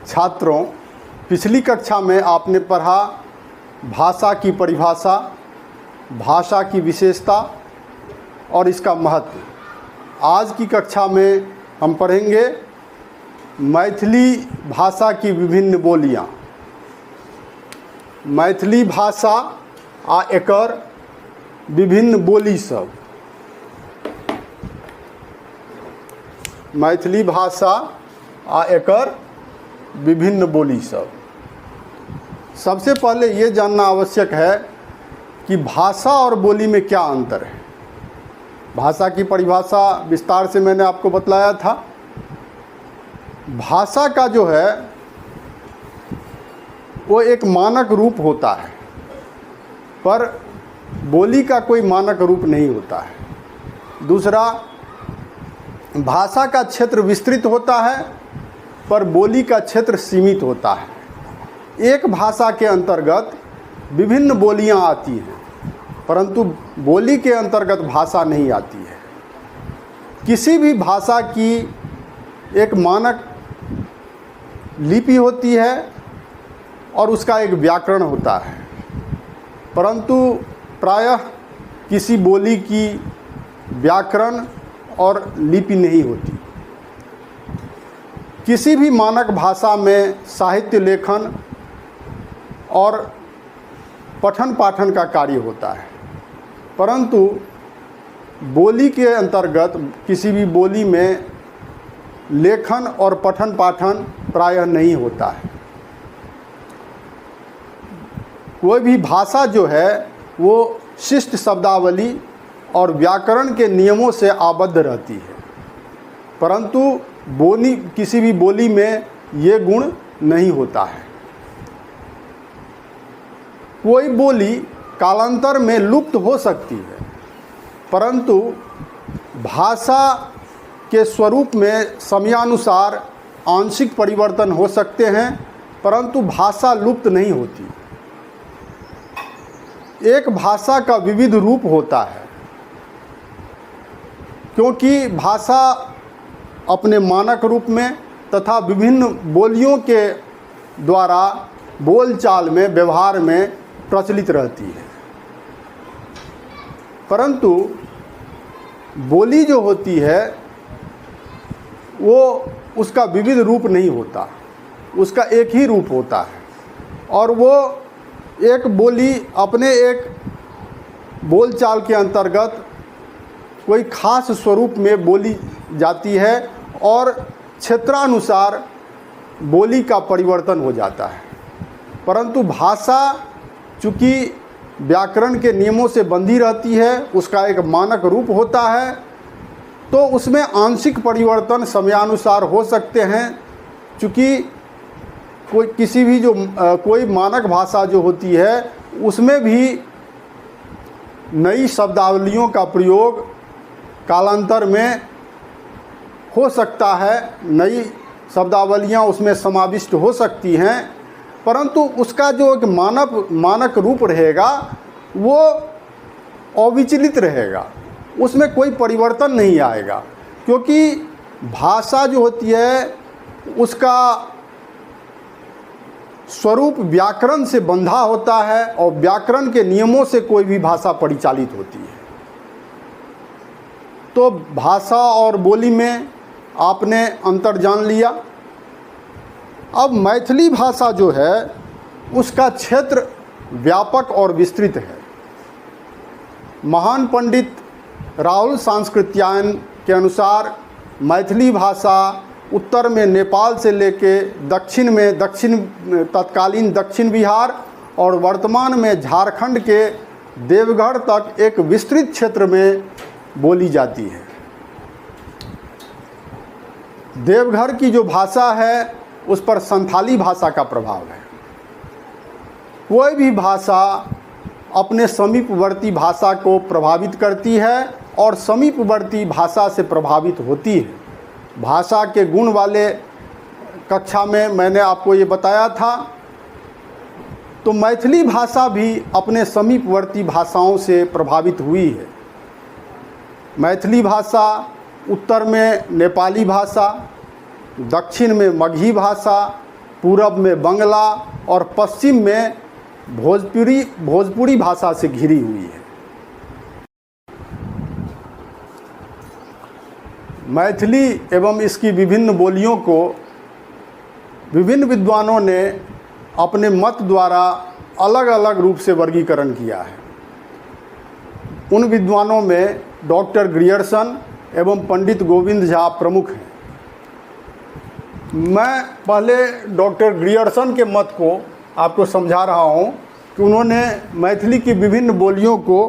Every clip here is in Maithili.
छात्रों, पिछली कक्षा में आपने पढ़ा भाषा की परिभाषा, भाषा की विशेषता और इसका महत्व। आज की कक्षा में हम पढ़ेंगे मैथिली भाषा की विभिन्न बोलियाँ। मैथिली भाषा आ एकर विभिन्न बोली सब। मैथिली भाषा आ एकर विभिन्न बोली सब। सबसे पहले ये जानना आवश्यक है कि भाषा और बोली में क्या अंतर है। भाषा की परिभाषा विस्तार से मैंने आपको बतलाया था। भाषा का जो है वो एक मानक रूप होता है, पर बोली का कोई मानक रूप नहीं होता है। दूसरा, भाषा का क्षेत्र विस्तृत होता है पर बोली का क्षेत्र सीमित होता है। एक भाषा के अंतर्गत विभिन्न बोलियां आती हैं, परंतु बोली के अंतर्गत भाषा नहीं आती है। किसी भी भाषा की एक मानक लिपि होती है और उसका एक व्याकरण होता है, परंतु प्रायः किसी बोली की व्याकरण और लिपि नहीं होती। किसी भी मानक भाषा में साहित्य लेखन और पठन पाठन का कार्य होता है, परंतु बोली के अंतर्गत किसी भी बोली में लेखन और पठन पाठन प्रायः नहीं होता है। कोई भी भाषा जो है वो शिष्ट शब्दावली और व्याकरण के नियमों से आबद्ध रहती है, परंतु बोली किसी भी बोली में ये गुण नहीं होता है। कोई बोली कालांतर में लुप्त हो सकती है, परंतु भाषा के स्वरूप में समयानुसार आंशिक परिवर्तन हो सकते हैं, परंतु भाषा लुप्त नहीं होती। एक भाषा का विविध रूप होता है, क्योंकि भाषा अपने मानक रूप में तथा विभिन्न बोलियों के द्वारा बोलचाल में, व्यवहार में प्रचलित रहती है। परंतु बोली जो होती है वो उसका विविध रूप नहीं होता, उसका एक ही रूप होता है और वो एक बोली अपने एक बोलचाल के अंतर्गत कोई खास स्वरूप में बोली जाती है और क्षेत्रानुसार बोली का परिवर्तन हो जाता है। परंतु भाषा चूँकि व्याकरण के नियमों से बंधी रहती है, उसका एक मानक रूप होता है, तो उसमें आंशिक परिवर्तन समयानुसार हो सकते हैं। चूँकि कोई किसी भी जो कोई मानक भाषा जो होती है उसमें भी नई शब्दावलियों का प्रयोग कालांतर में हो सकता है, नई शब्दावलियाँ उसमें समाविष्ट हो सकती हैं, परंतु उसका जो एक मानक रूप रहेगा वो अविचलित रहेगा, उसमें कोई परिवर्तन नहीं आएगा। क्योंकि भाषा जो होती है उसका स्वरूप व्याकरण से बंधा होता है और व्याकरण के नियमों से कोई भी भाषा परिचालित होती है। तो भाषा और बोली में आपने अंतर जान लिया। अब मैथिली भाषा जो है उसका क्षेत्र व्यापक और विस्तृत है। महान पंडित राहुल सांकृत्यायन के अनुसार मैथिली भाषा उत्तर में नेपाल से लेके दक्षिण में तत्कालीन दक्षिण बिहार और वर्तमान में झारखंड के देवघर तक एक विस्तृत क्षेत्र में बोली जाती है। देवघर की जो भाषा है उस पर संथाली भाषा का प्रभाव है। कोई भी भाषा अपने समीपवर्ती भाषा को प्रभावित करती है और समीपवर्ती भाषा से प्रभावित होती है। भाषा के गुण वाले कक्षा में मैंने आपको ये बताया था। तो मैथिली भाषा भी अपने समीपवर्ती भाषाओं से प्रभावित हुई है। मैथिली भाषा उत्तर में नेपाली भाषा, दक्षिण में मगही भाषा, पूरब में बंगला और पश्चिम में भोजपुरी भोजपुरी भाषा से घिरी हुई है। मैथिली एवं इसकी विभिन्न बोलियों को विभिन्न विद्वानों ने अपने मत द्वारा अलग अलग रूप से वर्गीकरण किया है। उन विद्वानों में डॉक्टर ग्रियर्सन एवं पंडित गोविंद झा प्रमुख हैं। मैं पहले डॉक्टर ग्रियर्सन के मत को आपको समझा रहा हूँ कि उन्होंने मैथिली की विभिन्न बोलियों को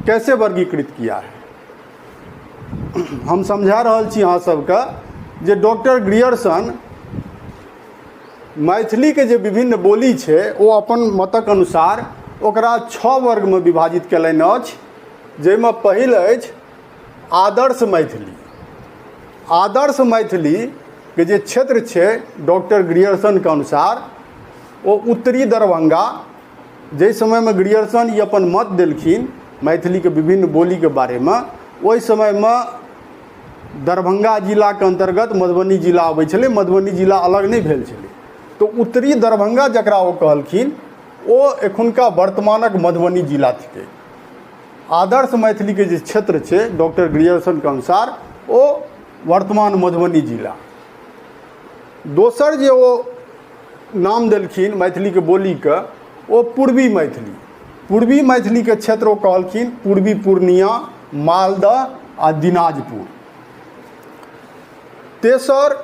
कैसे वर्गीकृत किया है। हम समझा रहल छी अहाँ सबके जे डॉक्टर ग्रियर्सन मैथिलीके जे विभिन्न बोली छै ओ अपन मतक अनुसार ओकरा 6 वर्गमे विभाजित कयलनि अछि, जाहिमे पहिल अछि आदर्श मैथिली। आदर्श मैथिलीके जे क्षेत्र छै डॉक्टर ग्रियर्सनके अनुसार ओ उत्तरी दरभंगा, जाहि समयमे ग्रियर्सन ई अपन मत देलखिन मैथिलीके विभिन्न बोलीके बारेमे, ओहि समयमे दरभंगा जिलाके अन्तर्गत मधुबनी जिला अबै छलै, मधुबनी जिला अलग नहि भेल छलै। तऽ उत्तरी दरभंगा जकरा ओ कहलखिन ओ एखुनका वर्तमानक मधुबनी जिला थिकै। आदर्श मैथिलीके जे क्षेत्र छै डॉक्टर ग्रियर्सनके अनुसार ओ वर्तमान मधुबनी जिला। दोसर जे ओ नाम देलखिन मैथिलीके बोलीके ओ पूर्वी मैथिली। पूर्वी मैथिलीके क्षेत्र ओ कहलखिन पूर्वी पूर्णिया, मालदह आ दिनाजपुर। तेसर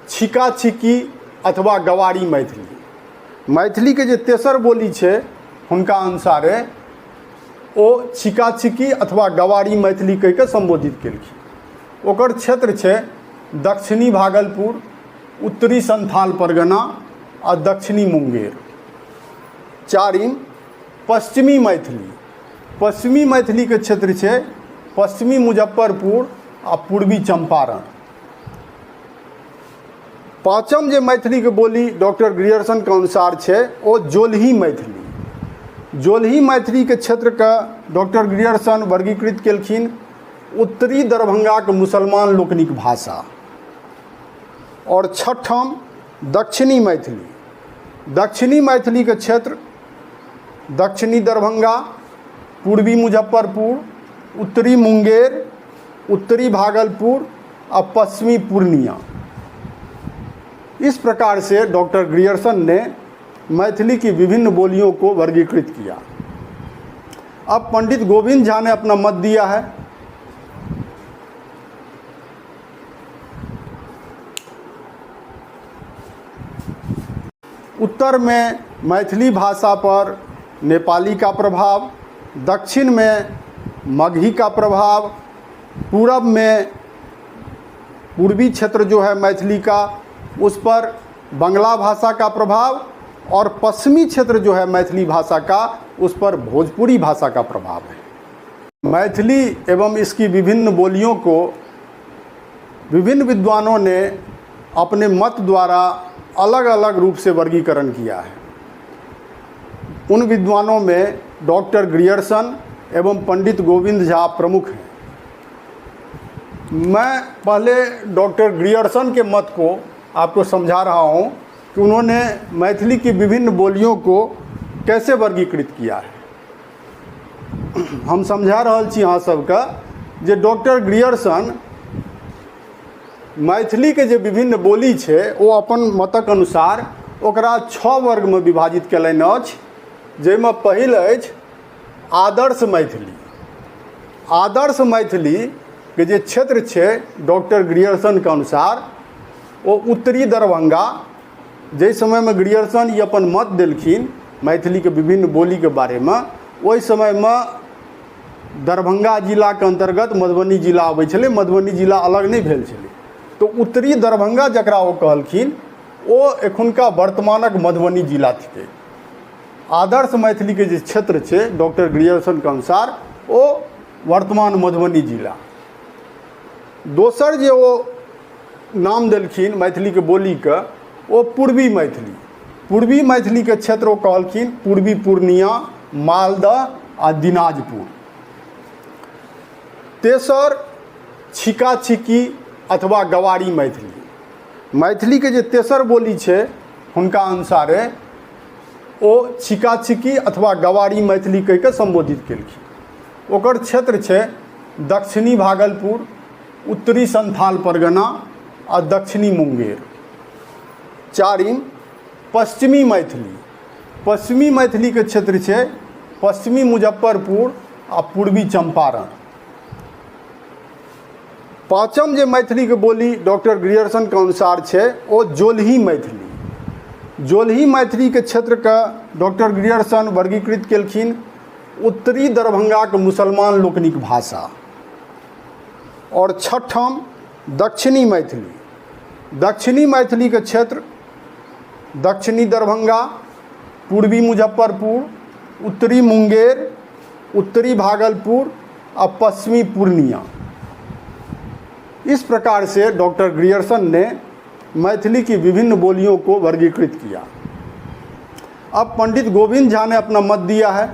छिका छिकी अथवा गवारी मैथिली। मैथिलीके जे तेसर बोली छै हुनका अनुसारे ओ छिका छिकी अथवा गवारी मैथिली कहि कऽ सम्बोधित केलखिन। ओकर क्षेत्र छै दक्षिणी भागलपुर, उत्तरी संथाल परगना आ दक्षिणी मुंगेर। चारिम पश्चिमी मैथिली। पश्चिमी मैथिलीके क्षेत्र छै पश्चिमी मुजफ्फरपुर आ पूर्वी चंपारण। पाँचम जे मैथिलीके बोली डॉक्टर ग्रियर्सनके अनुसार छै ओ जोलही मैथिली। जोलही मैथिलीके क्षेत्रके डॉक्टर ग्रियर्सन वर्गीकृत केलखिन उत्तरी दरभंगाके मुसलमान लोकनिक भाषा। और छठम दक्षिणी मैथिली। दक्षिणी मैथिलीके क्षेत्र दक्षिणी दरभंगा, पूर्वी मुजफ्फरपुर, उत्तरी मुंगेर, उत्तरी भागलपुर और पश्चिमी पूर्णिया। इस प्रकार से डॉक्टर ग्रियर्सन ने मैथिली की विभिन्न बोलियों को वर्गीकृत किया। अब पंडित गोविंद झा ने अपना मत दिया है। उत्तर में मैथिली भाषा पर नेपाली का प्रभाव, दक्षिण में मगही का प्रभाव, पूरब में पूर्वी क्षेत्र जो है मैथिली का उस पर बंगला भाषा का प्रभाव और पश्चिमी क्षेत्र जो है मैथिली भाषा का उस पर भोजपुरी भाषा का प्रभाव है। मैथिली एवं इसकी विभिन्न बोलियों को विभिन्न विद्वानों ने अपने मत द्वारा अलग अलग रूप से वर्गीकरण किया है। उन विद्वानों में डॉक्टर ग्रियर्सन एवं पंडित गोविंद झा प्रमुख हैं। मैं पहले डॉक्टर ग्रियर्सन के मत को आपको समझा रहा हूँ कि उन्होंने मैथिली की विभिन्न बोलियों को कैसे वर्गीकृत किया है। हम समझा रहल छी अहाँ सबके जे डॉक्टर ग्रियर्सन मैथिलीके जे विभिन्न बोली छै ओ अपन मतक अनुसार ओकरा 6 वर्गमे विभाजित कयलनि अछि, जाहिमे पहिल अछि आदर्श मैथिली। आदर्श मैथिलीके जे क्षेत्र छै डॉक्टर ग्रियर्सनके अनुसार ओ उत्तरी दरभंगा, जाहि समयमे ग्रियर्सन ई अपन मत देलखिन मैथिलीके विभिन्न बोलीके बारेमे, ओहि समयमे दरभंगा जिलाके अन्तर्गत मधुबनी जिला अबै छलै, मधुबनी जिला अलग नहि भेल छलै। तऽ उत्तरी दरभंगा जकरा ओ कहलखिन ओ एखुनका वर्तमानक मधुबनी जिला थिकै। आदर्श मैथिलीके जे क्षेत्र छै डॉक्टर ग्रियर्सनके अनुसार ओ वर्तमान मधुबनी जिला। दोसर जे ओ नाम देलखिन मैथिलीके बोलीके ओ पूर्वी मैथिली। पूर्वी मैथिलीके क्षेत्र ओ कहलखिन पूर्वी पूर्णिया, मालदह आ दिनाजपुर। तेसर छिका छिकी अथवा गवारी मैथिली। मैथिलीके जे तेसर बोली छै हुनका अनुसारे ओ छिका छिकी अथवा गवारी मैथिली कहि कऽ सम्बोधित केलखिन। ओकर क्षेत्र छै दक्षिणी भागलपुर, उत्तरी संथाल परगना आ दक्षिणी मुंगेर। चारिम पश्चिमी मैथिली। पश्चिमी मैथिलीके क्षेत्र छै पश्चिमी मुजफ्फरपुर आ पूर्वी चंपारण। पाँचम जे मैथिलीके बोली डॉक्टर ग्रियर्सनके अनुसार छै ओ जोलही मैथिली। जोलही मैथिलीके क्षेत्रके डॉक्टर ग्रियर्सन वर्गीकृत केलखिन उत्तरी दरभंगाके मुसलमान लोकनिक भाषा। आओर छठम दक्षिणी मैथिली। दक्षिणी मैथिलीके क्षेत्र दक्षिणी दरभंगा, पूर्वी मुजफ्फरपुर, उत्तरी मुंगेर, उत्तरी भागलपुर और पश्चिमी पूर्णिया। इस प्रकार से डॉक्टर ग्रियर्सन ने मैथिली की विभिन्न बोलियों को वर्गीकृत किया। अब पंडित गोविंद झा ने अपना मत दिया है।